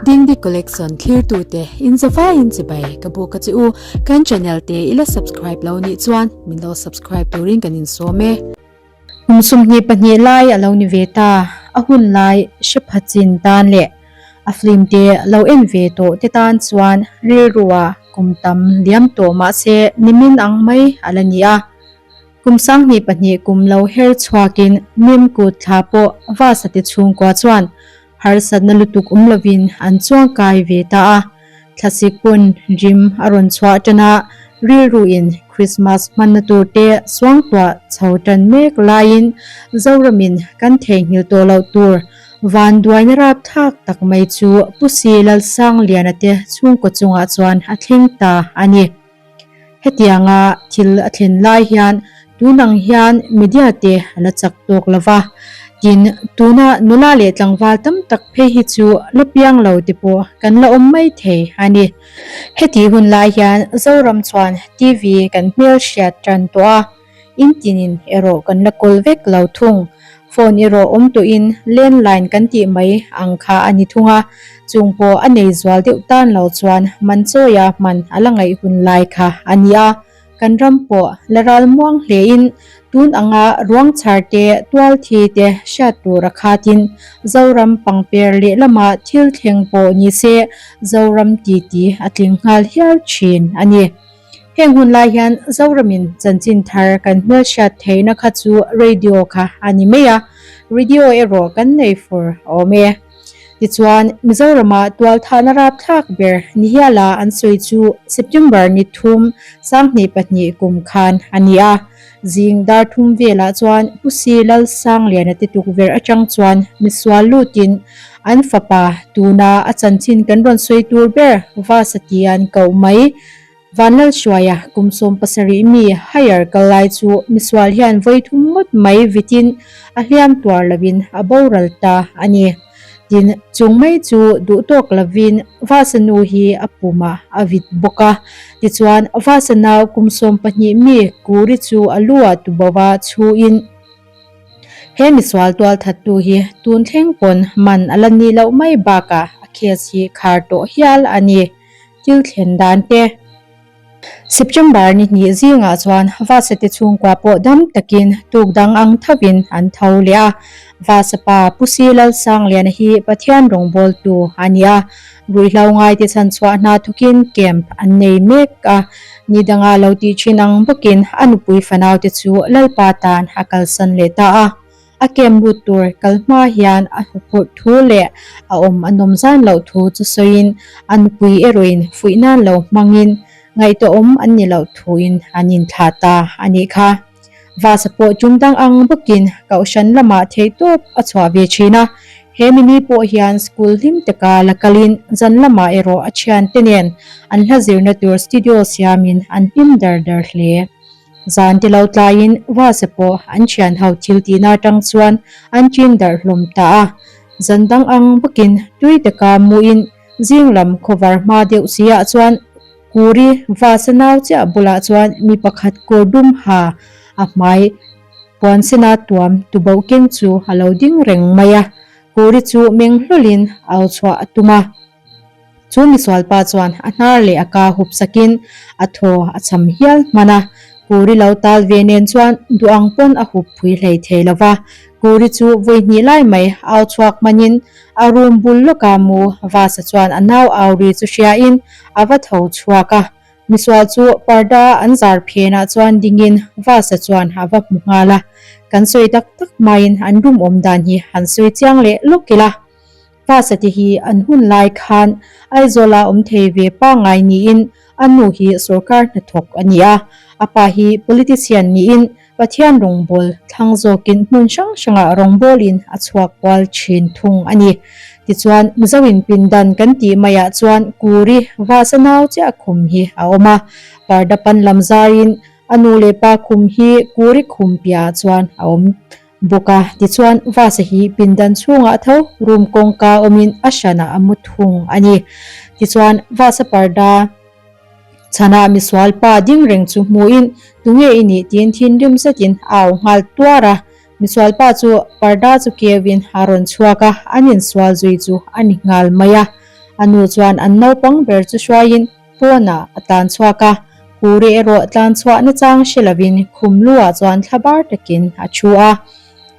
Dingdi Collection thlirtute in zavaiin chibai ka buk a che u. Kan channel te i la subscribe lo nih chuan min lo subscribe turin kan insawm e. Kum 22 lai a lo ni ve ta, a hun lai hre pha chin tan leh a film te lo en ve tawh te tan chuan rilrua kum tam liam tawh mahse nimin ang mai a la ni a. Kum 22 kum lo her chhuakin mim kut thla pawh Vasa te chhungkua chuan harsatna lutuk awm lovin an chuangkai ve ta a. Thlasik pawn rim a rawn chhuah tan a, rilruin Krismas hmanna tur te suangtuah chho tan mek laiin Zoramin kan theihnghilh tawh loh tur vanduaina rapthlak tak mai chu Pu Si Lalsangliana te chhungkaw chungah chuan a thleng ta a ni. Hetianga thil a thlen lai hian tun ang hian media te a la chak tawk lo va, tin tuna nula leh tlangval tam tak phei hi chu la piang lo te pawh kan la awm mai thei a ni. Hetih hun lai hian Zoram chuan TV kan hmelhriat tan tawh a. In tinin erawh kan la kawl vek lo thung. Phone erawh awm tawhin landline kan tih mai ang kha a ni thung a, chung pawh a nei zual deuh tan lo chuan man chawia hman a la ngaih hun lai kha a ni a. Kan ram pawh la ral muang hlein tun anga ruang chhar te, tual thi te hriat tur a khatin Zoram pangper lehlama thil thleng pawh ni se Zoram titi a tling nghal hial thin a ni. Heng hun lai hian Zoramin chanchin thar kan hmelhriat theihna kha chu radio kha a ni mai a, radio erawh kan nei fur a awm e. Tichuan, Mizorama tualthahna rapthlak ber ni hiala an sawi chu September ni thum 2002 kum khan a ni a. Zing dar thum velah chuan Pu Si Lalsangliana te tukverh atang chuan misual lutin an fapa tuna a chanchin kan rawn sawi tur ber Vasatian koh mai Vanlalhruaia kum 17 mi higher kal lai chu misual hian vawi thum ngawt mai vitin a hliam tuar lovin a boral ta a ni. Tin, chung mai chu duh tawk lovin Vasa nu hi a pumah a vit bawk a. Tichuan, Vasa nau kum 12 mi Kuri chu a lu ah tuboa chhuin he misual tual thattu hi tun thleng pawn man a la ni loh mai bakah a case hi khar tawh hial a ni. Thil thlen dan te. September ni hnih zingah chuan Vasa te chhungkua pawh dam takin tuk dang ang thovin an tho leh a. Vasa pa Pu Si Lalsangliana hi Pathian rawngbawltu a ni a, ruihhlo ngaite chhanchhuah hna thawkin camp an nei mek a. Ni danga lo tih thin ang bawkin a nupui fanaute chu Lalpa tan a kalsan leh ta a. A kem lut tur kal hma hian a huphurh thu leh a awm a nawm zan loh thu chu sawiin a nupui erawhin fuih nan lo hmangin ngaihtuahawm an ni loh thuin an inthlah ta a nih kha. Vasa pawh tum dang ang bawkin kohhran lamah theihtawp a chhuah ve thin a, he mini pawh hian school hlim taka la kalin zan lamah erawh a thiante nen an hla zirna tur studio siamin an hlim dar dar hle. Zan ti lo tlaiin Vase pawh an thian ho thil tihna atang chuan an chin darh hlawm ta a. Zan dang ang bawkin tui taka muin zing lam khawvar hma deuh si ah chuan Kuri Vase nau chiah bulah chuan mi pakhat kawr dum ha a hmai puan sena tuam tuboh keng chu a lo ding reng mai a. Kuri chu meng hlawlin au chhuah a tum a. Chu misualpa chuan a hnar leh a ka hup sakin a thaw a cham hial hman a, Kuri lo tal ve nen chuan duh ang pawn a hup phui hlei thei lo va. Kuri chu vawi hnih lai mai au chhuak hmanin a room bul lawka mu Vasa chuan a nau au ri chu hriain a va tho chhuak a. Misual chu parda an zar phenah chuan dingin Vasa chuan a va hmu nghal a. Kan sawi tak tak hmain an room awm dan hi han sawi chiang leh lawk ila. Vasa te hi an hun lai khan Aizawla awm thei ve pangngai niin a nu hi sorkar hnathawk a ni a, a pa hi politician niin Pathian rawngbâwl thlang zawkin hmun hrang hrangah rawngbâwlin a chhuak kual thin thung a ni. Tichuan, Mizoin pindan kan tih maiah chuan Kuri Vasa nau chiah khum hi a awm a, parda pan lam zarin a nu leh pa khum hi Kuri khum piahah chuan a awm. Bawk a, tichuan Vasa hi pindan chhungah tho room kawngka awmin a hranah a mu thung a ni. Tichuan Vasa parda chhanah misual pa ding reng chu hmuhin tunge i nih tiin thinrim zetin a au nghal tuar a. Misual pa chu parda chu keuin a rawn chhuak a, an insual zui chu a ni nghal mai a. A nu chuan an naupang ber chu hruaiin pawnah a tlan chhuak a, Kuri erawh tlan chhuah nachang hre lovin khum luah chuan thla bar takin a thu a.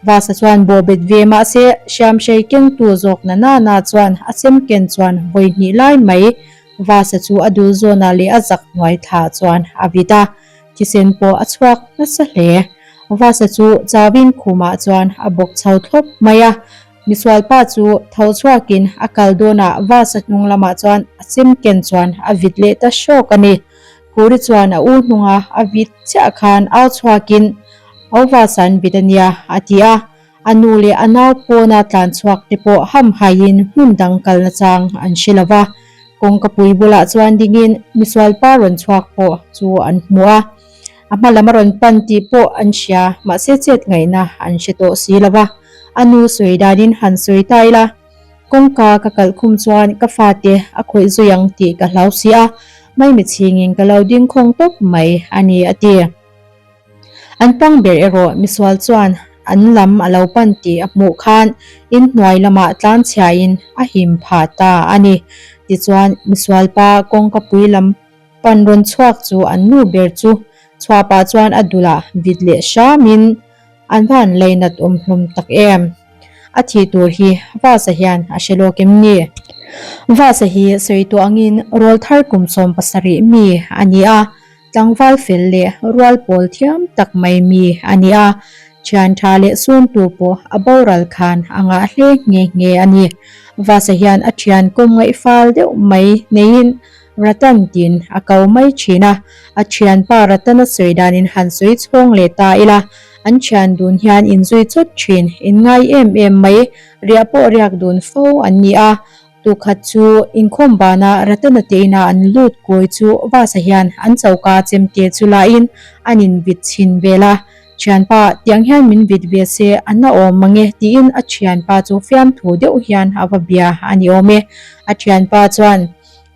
Vasa chuan bawhbet ve mahse hriamhrei kengtu zawk na na na chuan a chem ken chuan vawi hnih lai mai Vasa chu a dul zawnah leh a zak hnuai thlah chuan a vit a, thisen pawh a chhuak nasa hle. Vasa chu chauin khumah chuan a bawk chho thlawp mai a, misualpa chu tho chhuakin a kal dawnah Vasa hnung lamah chuan a chem ken chuan a vit leh ta hrawk a ni. Kuri chuan a u hnunga a vit chiah khan au chhuakin, Au Vasa an vit a nia, a ti a. A nu leh a nau pawna tlan chhuak te pawh hamhaiin hmun dang kalna chang an hre lo va. Kawngkapui bulah chuan dingin misualpa rawn chhuak pawh chu an hmu a. A hma lam a rawn pan tih pawh an hria, mahse chet ngaihna an hre tawh si lo va. A nu sawi danin han sawi ta ila, kawngka ka kalh khum chuan ka fate a khawih zui ang tih ka hlau si a, maimichhingin ka lo ding khawng tawp mai a ni a ti. An pang ber erawh misual chuan an lam a lo pan tih a hmuh khan inhnuai lamah tlanchhiain a him phah ta a ni. Tichuan, misual pa kawngkapui lam pan rawn chhuak chu an nu ber chu chhuah pah chuan a dulah vit leh hramin an va han leinat awm hlawm tak em. A thih tur hi Vasa hian a hre lawk em ni? Vasa hi sawi tawh angin rawlthar kum 70 mi a ni a. Tlangval fel leh rual pawl thiam tak mai mi a ni a, thian tha leh suntu pawh a boral khan a ngah hle nghe nghe a ni. Vasa hian a thian kawm ngaih fal deuh mai neiin Ratan tiin a ko mai thin a, a thianpa Ratana sawi danin han sawi chhawng leh ta ila, an thian dun hian inzui chawt thin, inngai em em mai, riah pawh riak dun fo an ni a. Tukhat chu inkhawm bana Ratana te ina an lut kawi chu Vasa hian an choka chemte chu lain an in vit chhin vel a, Thianpa, tiang hian min vit ve se a na awm mange tiin a thianpa chu fiamthu deuh hian a va bia a ni awm e. A thianpa chuan,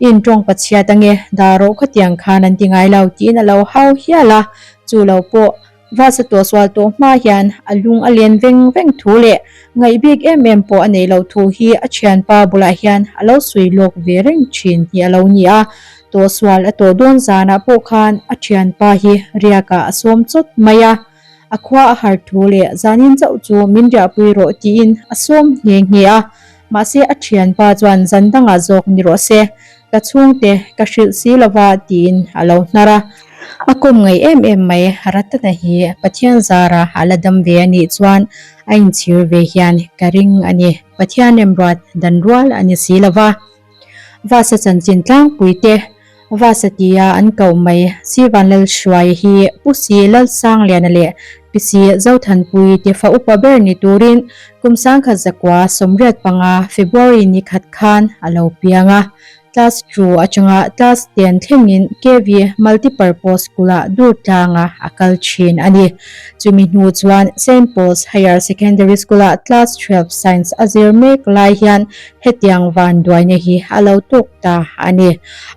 I intawng pachhiat ange, dah rawh khatiang khan an ti ngai lo tiin a lo hau hial a, chu lo pawh Vasa tuahsual tawh hma hian a lung a len veng veng thu leh ngaih bik em em pawh a nei lo thu hi a thianpa bulah hian a lo sawi lawk ve reng thin hi a lo ni a. Tuahsual a tawh dawn zanah pawh khan a thianpa hi riakah a sawm chawt mai a. A khua a har thu leh zanin chauh chu min riahpui rawh tiin a sawm nghe nghe a. Mahse a thianpa chuan zan dangah zawk ni rawh se, ka chhungte ka hrilh si lova tiin a lo hnar a. A kawm ngaih em em mai Ratana hi Pathian zara a la dam ve a nih chuan a inchhir ve hian ka ring a ni. Pathian remruat dan rual a ni si lova. Vasa chanchin tlangpui te Vasa tia an koh mai Sivan Lalhruaia hi Pu Si Lalsangliana leh Pi Si Zothanpui te fa upa ber ni turin kum 1985 February ni khat khan a lo piang a. Class two atanga class ten thlengin KV Multipurpose School-ah dur tlanga a kal thin a ni. Chumi hnu chuan Saint Paul's Higher Secondary School-ah class 12 Science a zir mek lai hian hetiang vanduaina hi a lo tuk ta a ni.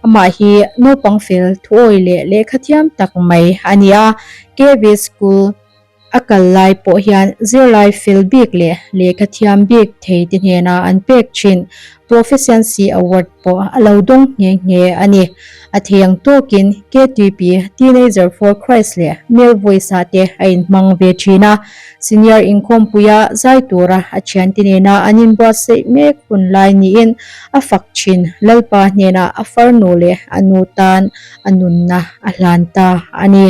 Amah hi naupang fel thuawi leh lehkha thiam tak mai a ni a, KV School A kal lai pawh hian zirlai fel bik leh lehkha thiam bik thei te hnena an pek thin Proficiency Award pawh a lo dawng nghe nghe a ni. A thei ang tawkin KTP, Teenager for Christ leh Male Voice ah te a inhmang ve thin a. Senior inkhawmpuia zai tura a thiante nena an inbuatsaih mek hun lai niin a fak thin Lalpa hnenah a farnu leh a nu tan a nunna a hlan ta a ni.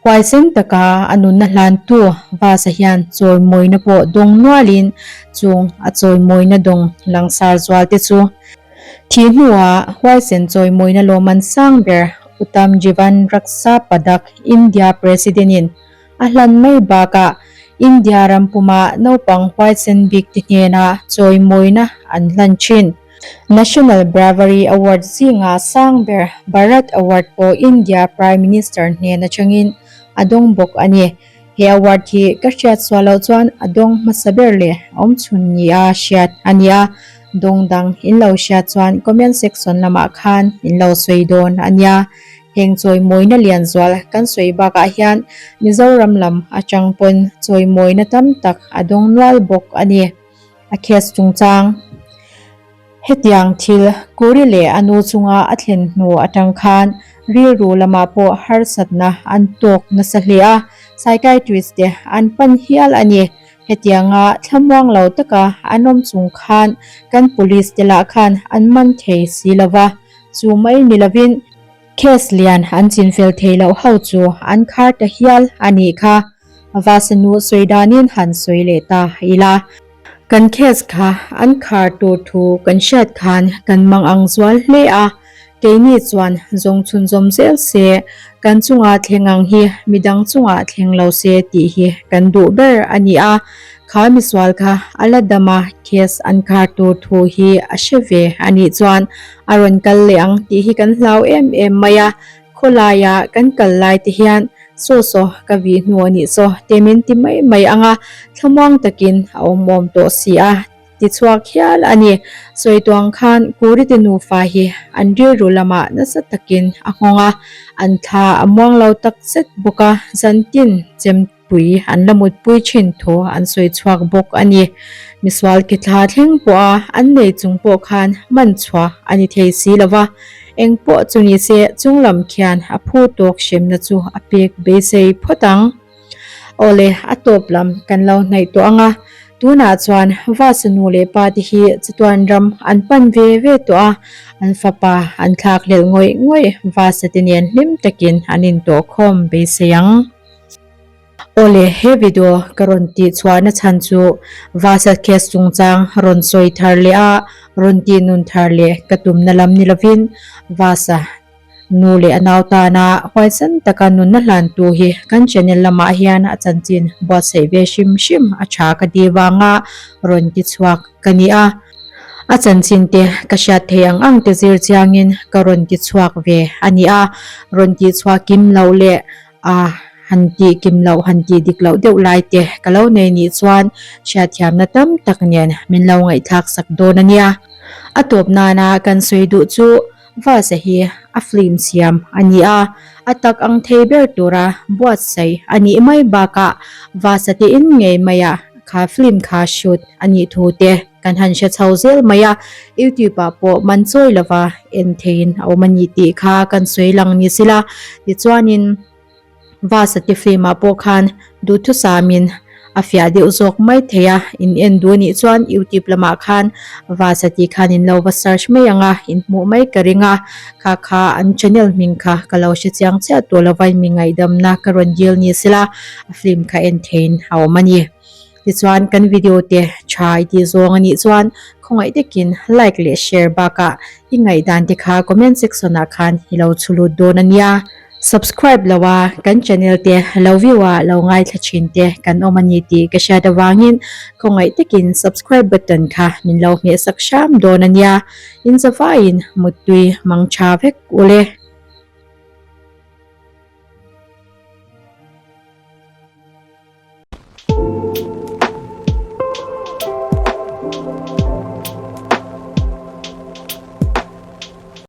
Huaisen taka a nunna hlantu Vasa hian chawimawina pawh dawng nualin chung a chawimawina dawng langsar zualte chu thih hnuah huaisen chawimawina lawmman sang ber Uttam Jivan Raksha Padak India President-in a hlan mai bakah India ram puma naupang huaisen bikte hnena chawimawina an hlan thin. National Bravery Award zinga sang ber Bharat Award pawh India Prime Minister hnen atangin a dawng bawk a ni. He award hi ka hriat sual loh chuan a dawng hmasa ber leh awmchhun nia hriat a ni a, dawng dang in lo hriat chuan comment section lamah khan in lo sawi dawn a nia. Heng chawimawina lian zual kan sawi bakah hian Mizoram lam atang pawn chawimawina tam tak a dawng nual bawk a ni. A case chungchang. Hetiang thil Kuri leh a nu chunga a thlen hnu atang khan rilru lamah pawh harsatna an tawk nasa hle a, psychiatrist te an pan hial a ni. Hetianga thlamuang lo taka an awm chung khan kan police te lah khan an man thei si lo va, chu mai ni lovin case lian an chinfel thei loh ho chu an khar ta hial a nih kha. Vasanu sawi danin han sawi leh ta ila. Kan case kha an khar tur thu kan hriat khan kan mang ang zual hle a, keini chuan zawng chhunzawm zel se, kan chunga thleng ang hi midang chungah thleng lo se tih hi kan duh ber a ni a, kha misual kha a la dam a case an khar tur thu hi a hre ve a nih chuan a rawn kal leh ang tih hi kan hlau em em mai a, Khawlaia kan kal lai te hian saw saw ka vih hnu a nih chaw te min ti mai mai ang a, thlamuang takin a awm awm tawh si a ti chhuak hial a ni. Sawituang khan Kurite nufa hi an rilru lamah nasa takin a nghawng a, an thla a muang lo tak zet bawk a, zantin chem pui an la mutpui thin thu an sawi chhuak bawk a ni. Misual ke thla thleng pawha an nei chung pawh khan man chhuah a ni thei si lo va, eng pawh chu ni se chung lam khian a phu tawk hremna chu a pek beisei phawt ang. Awle, a tawp lam kan lo hnaih tawh ang a, tunah chuan Vasa nu leh pa te hi chatuan ram an pan ve ve tawh a, an fapa an thlak hlelh ngawih ngawih Vasa te nen hlim takin an intawhkhawm beisei ang. Awle, he video ka rawn tih chhuahna chhan chu Vasa case chungchang rawn sawi thar leh a, rawn tih nun thar leh ka tumna lam ni lovin Vasa nu leh a nau tana huaisan taka nunna hlantu hi kan channel lamah hian a chanchin buatsaih ve hrim hrim a tha ka ti vanga rawn ti chhuak ka ni a. A chanchin te ka hriat theih ang ang te zir chiangin ka rawn ti chhuak ve a ni a, rawn tih chhuah kim loh leh a han tih kim loh han tih dik loh deuh lai te ka lo nei nih chuan hriatthiamna tam tak nen min lo ngaihthlak sak dawn a nia. A tawp nana kan sawi duh chu Vasa hi a film siam a ni a, a tak ang thei ber tura buatsaih a nih mai bakah Vasa te in ngei maiah kha film kha shoot a nih thu te kan han hre chho zel mai a, YouTube ah pawh man chawi lova en theiin a awm a ni tih kha kan sawi lang ni sila. Tichuanin Vasa te film ah pawh khan duhthusamin a fiah deuh zawk mai thei a, in en duh anih chuan YouTube lamah khan Vasa tih khan in lo va search mai ang a, in hmuh mai ka ring a, kha kha an channel hming kha ka lo hre chiang chiah tawh lova in mi ngaihdamna ka rawn dil ni sila a film kha en theiin a awm a ni. Tichuan kan video te tha i tih zawng anih chuan khawngaih takin like leh share bakah i ngaihdan te kha comment section ah khan i lo chhu lut dawn a nia. Subscribe lo a kan channel te lo view a lo ngaithla thin te kan awm a ni tih ka hriat avangin khawngaih takin subscribe button kha min lo hmehsak hram dawn a nia. Inzavaiin muttui mang tha vek ule.